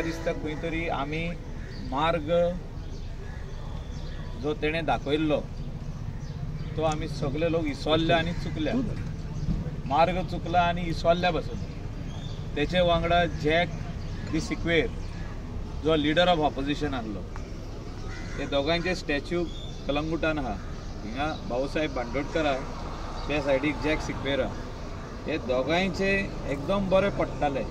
दिसता खंय तरी आमी मार्ग जो तेणें दाखयल्लो तो आमी सगळे लोक इसोल्ले आनी चुकल्या, मार्ग चुकला आनी इसोल्ल्या पासून. तेचे वांगडा जॅक दी सिक्वेर जो लिडर ऑफ ऑपोजिशन आहलो, ते दोगांयचे स्टॅच्यू कलंगुटान आहा. हिंगा भाऊसाहेब बांदोडकर आहा, त्या सायडीक जॅक सिक्वेर आहा. हे दोगांयचे एकदम बरे पडटाले.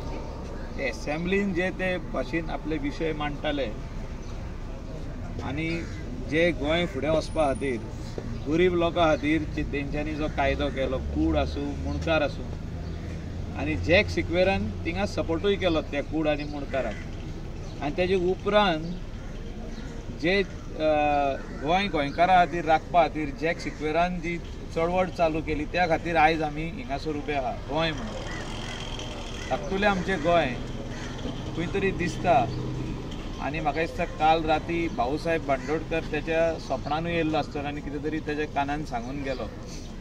ते एसेंब्लीन जे ते भाशेन आपले विशय मांडटाले आनी जे गोंय फुडें वचपा खातीर गरीब लोकां खातीर तेंच्यांनी जो कायदो केलो, कूड आसूं मुणकार आसूं, आनी जॅक सिक्वेरान थिंगा सपोर्टूय केलो त्या कूड आनी मुणकाराक. आनी तेजे उपरांत जे गोंय गोंयकारां खातीर राखपा खातीर जॅक सिक्वेरान जी चळवळ चालू केली त्या खातीर आयज आमी हिंगासर उबे आहा. गोंय म्हणून धाकटुलें आमचें गोंय खंय तरी दिसता. आनी म्हाका दिसता काल राती भाऊसाहेब बांदोडकर तेच्या सपनानूय येयल्लो आसतलो आनी कितें तरी तेच्या कानान सांगून गेलो.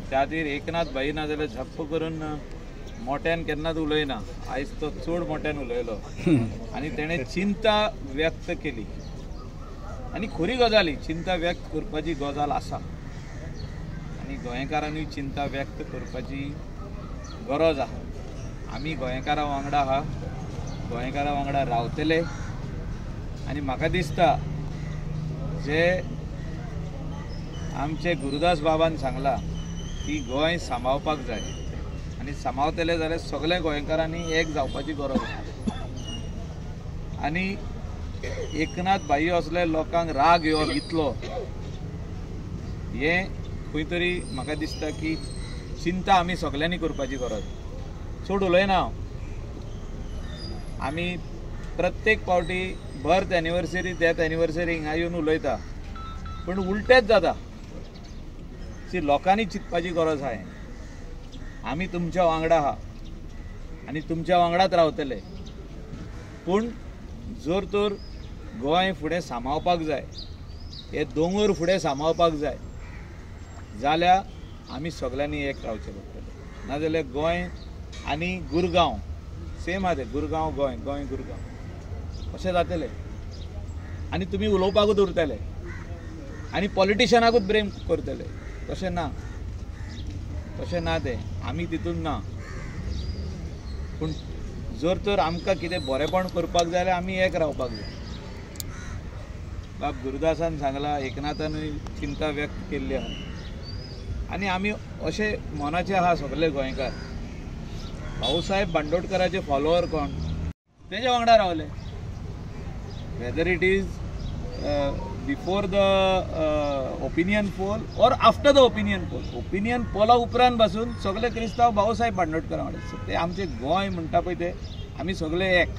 त्या खातीर एकनाथ भाई ना जाल्यार झप्प करून मोट्यान केन्नाच उलयना, आयज तो चड मोट्यान उलयलो आनी तेणें चिंता व्यक्त केली. आनी खरी गजाल ही, चिंता व्यक्त करपाची गजाल आसा आनी गोंयकारांनी चिंता व्यक्त करपाची गरज आहा. आमी गोंयकारां वांगडा आहा, गोंयकारां वांगडा रावतले. आनी म्हाका दिसता जे आमचे गुरुदास बाबान सांगलां की गोंय सांबाळपाक जाय आनी सांबाळतले जाल्यार सगल्या गोंयकारांनी एक जावपाची गरज आसा. आनी एकनाथ भाई असले लोकांक राग येवप इतलो हें खंय तरी म्हाका दिसता की चिंता आमी सगल्यांनी करपाची गरज. चड उलयना हांव. आमी प्रत्येक पावटी बर्थ एनिवर्सरी डेथ एनिवर्सरी हिंगा येवन उलयता, पूण उलटेच जाता. सी लोकांनी चिंतपाची गरज आहा. आमी तुमच्या वांगडा आहा आनी तुमच्या वांगडाच रावतले. पूण जर तर गोंय फुडें सांबाळपाक जाय, हे दोंगर फुडें सांबाळपाक जाय जाल्यार आमी सगल्यांनी एक रावचें पडटलें. नाजाल्यार गोंय आनी गुरगांव सेम आहा, तें गुरगांव गोंय, गोंय गुरगांव अशें जातलें. आनी तुमी उलोवपाकूच उरतले आनी पॉलिटिशनाकूच ब्लेम करतले. तशें ना, तशें ना, तें आमी तितून ना. पूण जर तर आमकां कितें बरेंपण करपाक जाय जाल्यार आमी एक रावपाक जाय. बाब गुरुदासान सांगलां, एकनाथानूय चिंता व्यक्त केल्ली आहा आनी आमी अशे मनाचे आहा सगळे गोंयकार. भाऊसाहेब बांदोडकराचे फॉलोवर कोण तेज्या वांगडा रावले. Whether it is before the opinion poll or after the opinion poll, opinion पोला उपरांत पासून सगळे क्रिस्तांव भाऊसाहेब बांदोडकर वांगडा. ते आमचे गोंय म्हणटा पळय ते आमी सगळे एक,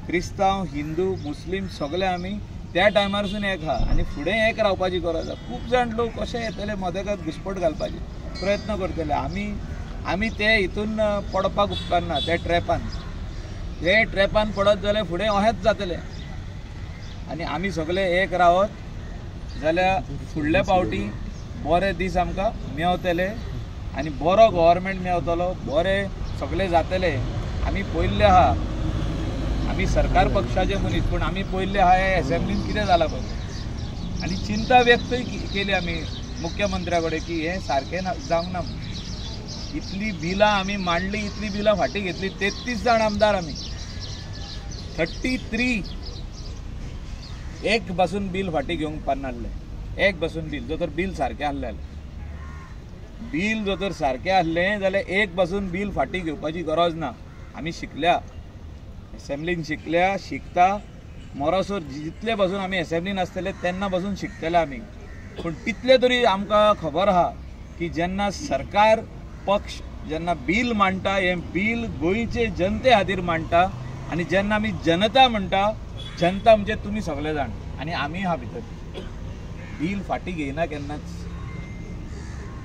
क्रिस्तांव हिंदू मुस्लीम सगळे आमी त्या टायमारसून एक आहा आनी फुडें एक रावपाची गरज आहा. खूब जाण लोक कशे येतले मदेकात घुसपट घालपाचे प्रयत्न करतले. आमी आमी ते हितून पडपाक उपकारना. त्या ट्रॅपान, ते ट्रॅपान पडत जाल्यार फुडें अहेंच जातलें. आनी आमी सगळे एक रावत जाल्यार फुडल्या पावटी बरे दीस आमकां मेवतले आनी बरो गव्हर्मेंट मेवतलो, बरे सगळे जातले. आमी पयल्ले आहा, आमी सरकार पक्षाचे मनीस, पूण आमी पयल्ले आहा हे एसेंब्लीन कितें जालां पळय. आनी चिंता व्यक्तय केली आमी मुख्यमंत्र्या कडेन की हें सारकें ना जावंक ना. इतली बिलां आमी मांडली, इतली बिलां फाटीं घेतली. 33 जाण आमदार आमी, 33 एक बसून बील फाटीं घेवंक पारनासले. एक बसून बील, जर तर बील सारकें आहलें जाल्यार, बील जर तर सारकें आहलें जाल्यार एक बसून बील फाटीं घेवपाची गरज ना. आमी शिकल्या, एसेंब्लीन शिकल्या, शिकता मरोसर जितले बसून आमी एसेंब्लीन आसतले तेन्ना बसून शिकतले आमी. पूण तितले तरी आमकां खबर आहा की जेन्ना सरकार पक्ष जेन्ना बील मांडटा, हें बील गोंयचे जनते खातीर मांडटा. आनी जेन्ना आमी जनता म्हणटा, जनता म्हणजे तुमी सगळे जाण आनी आमी आहा भितर. बील फाटीं घेयना केन्नाच,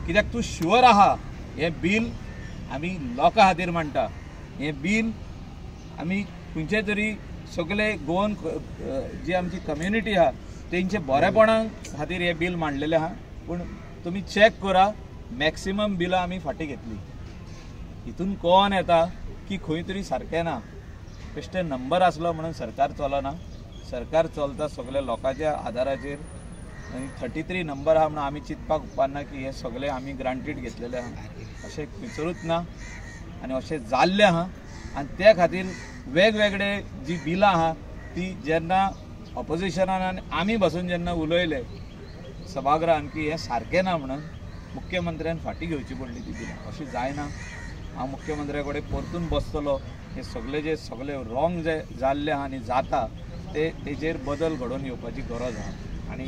कित्याक तूं शुअर आहा हें बील आमी लोकां खातीर मांडटा. हें बील आमी खंयचे तरी सगळे गोवन जी आमची कम्युनिटी आहा तेंचे बरेपणा खातीर हें बील मांडलेलें आहा. पूण तुमी चॅक करा, मॅक्सिमम बिलां आमी फाटीं घेतली. हितून कोण येता की खंय तरी सारकें ना. बेश्टे नंबर आसलो म्हणून सरकार चलना. सरकार चलता सगल्या लोकांच्या आदाराचेर. आनी 33 नंबर आहा म्हणून आमी चिंतपाक उपकारना की हे सगळे आमी ग्रांटेड घेतलेले आहा, अशें खंयसरूच ना आनी अशें जाल्लें आहा. आनी त्या खातीर वेगवेगळे जी बिलां आहा ती जेन्ना ऑपोजिशनान आनी आमी बसून जेन्ना उलयले सभागृहान की हें सारकें ना म्हणून मुख्यमंत्र्यान फाटीं घेवची पडली ती बिलां. अशें जायना. हांव मुख्यमंत्र्या कडेन परतून बसतलो. हे सगळे जे सगळे रॉंग जे जाल्ले आहा आनी जाता ते तेजेर बदल घडोवन येवपाची गरज आहा. आनी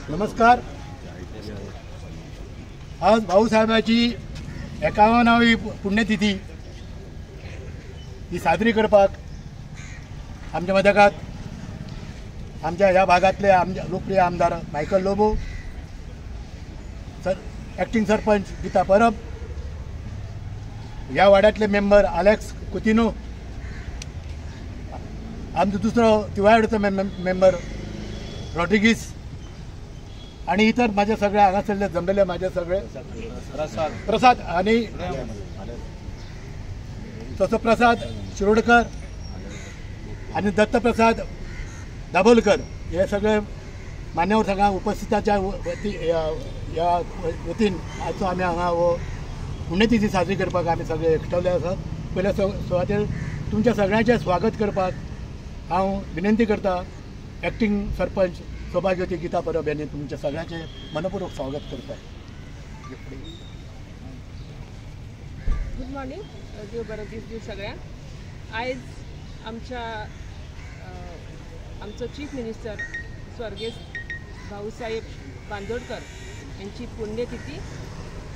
नमस्कार. आज भाऊसाहेबाची 51वी पुण्यतिथी ही साजरी करपाक आमच्या मदकात आमच्या ह्या भागातले आमच्या लोकप्रिय आमदार Michael Lobo sir, acting sarpanch Geeta Parab, ह्या वाड्यातले मेंबर आलेक्स कुतिनो, आमचो दुसरो तिवायडचो मेंबर रॉड्रिगीस आणि इतर माझे सगळे हांगासरले जमलेले माझे सगळे प्रसाद आणि तसो प्रसाद शिरोडकर आणि दत्तप्रसाद दाभोलकर हे सगळे मान्यवर सगळ्या उपस्थिताच्या वती ह्या वतीन आजचो आमी हांगा हो पुण्यतिथी साजरी करपाक आमी सगळे एकठावले आसात. पयल्या सुवातेर तुमच्या सगळ्यांचें स्वागत करपाक हांव विनंती करता ॲक्टिंग सरपंच सौभाग्यवती गीता परब यांनी तुमच्या सगळ्यांचे मनपूर्वक स्वागत करता. Good morning. देव बरो दीस दिवं सगळ्यांक. आयज आमच्या आमचो चीफ मिनिस्टर स्वर्गेस्त भाऊसाहेब बांदोडकर यांची पुण्यतिथी,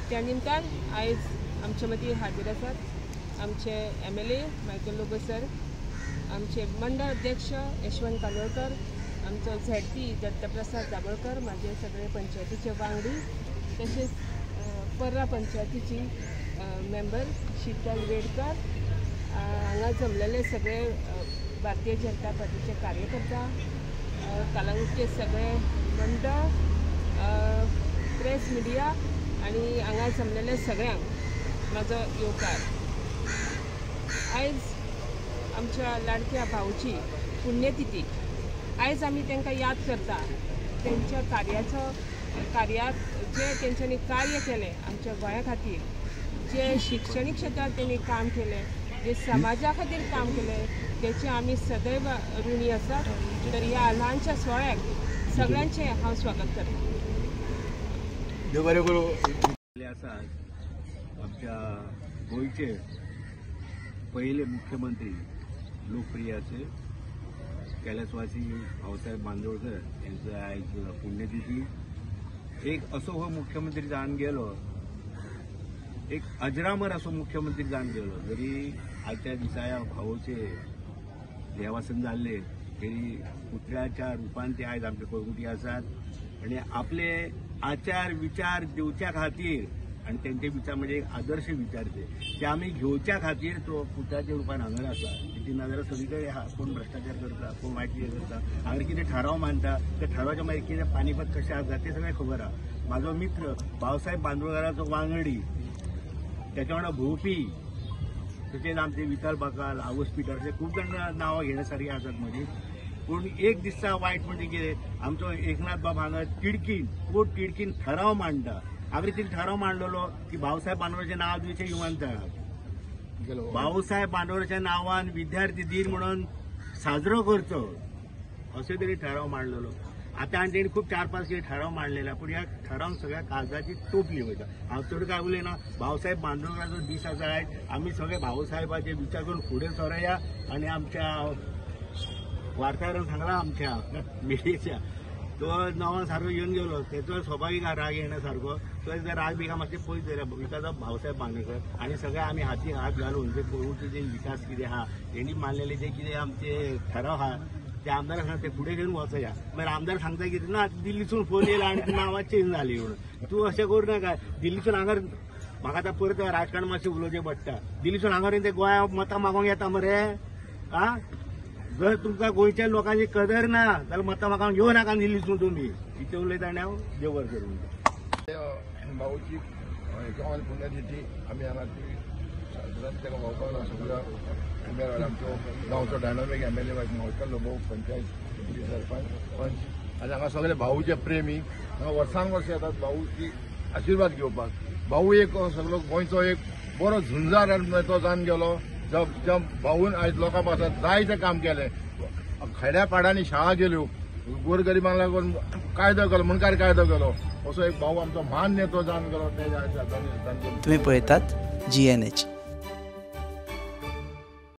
त्या निमतान आयज आमचे मदीं हाजीर आसात आमचे MLA Michael Lobo sir, आमचे मंडळ अध्यक्ष यशवंत कानोळकर, आमचो ZP Dattaprasad Dabholkar, म्हाजे सगळे पंचायतीचे वांगडी, तशेंच पर्रा पंचायतीची मेंबर शीतल वेडकर, हांगा जमलेले सगळे भारतीय जनता पार्टीचे कार्यकर्ता, कलांगूटचे सगळे मंडळ, प्रेस मिडिया आनी हांगा जमलेले सगळ्यांक म्हाजो येवकार. आयज आमच्या लाडक्या भाऊची पुण्यतिथी. आयज आमी तांकां याद करता, तेंच्या कार्याचो कार्याक जे तेंच्यांनी कार्य केलें आमच्या गोंया खातीर, जे शिक्षणीक क्षेत्रांत तेणी काम केलें, जे समाजा खातीर काम केलें, तेचे आमी सदैव ऋणी आसात. तर ह्या ल्हानशा सुवाळ्याक सगळ्यांचें हांव स्वागत करता. देव बरें करूं. आसा आमच्या गोंयचे पयले मुख्यमंत्री लोकप्रिय असे कैलासवासी भाऊसाहेब बांदोडकर यांचं आयज पुण्यतिथी. एक असो हो मुख्यमंत्री जावन गेलो, एक अजरामर असो मुख्यमंत्री जावन गेलो. जरी आयच्या दिसा ह्या भाऊचे देवासन जाल्ले तरी पुतळ्याच्या रुपान ते आयज आमचे कळंगुटी आसात आनी आपले आचार विचार दिवच्या खातीर आनी तेंचे विचार म्हणजे एक आदर्श विचार ते आमी घेवच्या खातीर तो पुतळ्याच्या रुपान हांगा आसा. तेची नजर सगळी कडेन आहा, कोण भ्रश्टाचार करता, कोण वायट कितें करता, हांगा कितें ठराव मांडटा, त्या ठरावाच्या मागीर कितें पानिपत कशें आसा तें सगळें खबर आहा. म्हाजो मित्र भाऊसाहेब बांदोडकराचो वांगडी, तेच्या वांगडा भोंवपी, तशेंच आमचे वितल बाकाल, आवस पिटर, अशे खूब जाण नांवां घेण्या सारकीं आसात मदीं. पूण एक दिसता वायट म्हणजे कितें, आमचो एकनाथ बाब हांगा तिडकीन पोट तिडकीन ठराव मांडटा. आगरी तिने ठराव मांडलेलो की भाऊसाहेब बांदोडकराचें नांव दिवचें विमानतळाक, भाऊसाहेब बांदोडकराच्या नांवान विद्यार्थी दिन म्हणून साजरो करचो अशें तरी ठराव मांडलेलो. आतां आनी तेणी खूब 4-5 कितें ठराव मांडलेले, पूण ह्या ठरावान सगळ्या कागदाची टोपली वयता. हांव चड काय उलयना. भाऊसाहेब बांदोडकराचो दीस आसा आयज, आमी सगळे भाऊसाहेबाचे विचार करून फुडें सरोया आनी आमच्या वार्ताहरान सांगला आमच्या मिडियेच्या तो नवान सारको येवन गेलो, तेचो स्वाभावीक राग येणा सारको, तो राग बिगा मातशें पयस जाल्या because of Bhausaheb Bandodkar. आनी सगळे आमी हाती हात घालून जे कळंगूटचे जे विकास कितें आहा, तेणी मानलेले जे कितें आमचे ठराव आहा ते आमदार सांगता ते फुडें घेवन वचया. मागीर आमदार सांगता कितें ना दिल्लीसून फोन येयला आनी नांवां चेंज जाली म्हणून. तूं अशें करूं नाका. दिल्लीसून हांगा म्हाका आतां परत राजकारण मातशें उलोवचें पडटा. दिल्लीसून हांगा ते गोंया मतां मागोवंक येता मरे. आ जर तुमकां गोंयच्या लोकांची कदर ना जाल्यार मतां मागोवंक येवं नाका दिल्लीसून तुमी. इतलें उलयता आनी हांव देव बरें करूं. भाऊची 51 पुण्यतिथी आमी हांगा क्षेत्रांत ताका व्हांवपाक सगळ्या उबे रावले. आमच्यो गांवचो dynamic MLA Mahankal Lobo, panchayat sarpanch, पंच आनी हांगा सगळे भाऊचे प्रेमी हांगा वर्सान वर्स येतात भाऊची आशिर्वाद घेवपाक. भाऊ एक सगळो गोंयचो एक बरो झुंजार तो जावन गेलो. ज्या भाऊन आयज लोकां पासत जायतें काम केलें, खेड्या पाड्यांनी शाळा गेल्यो, गोरगरिबांक लागून कायदो केलो, मुंडकार कायदो केलो, असो एक भाऊ आमचो म्हान नेतो जावन गेलो. तुम्ही पळयतात GNH.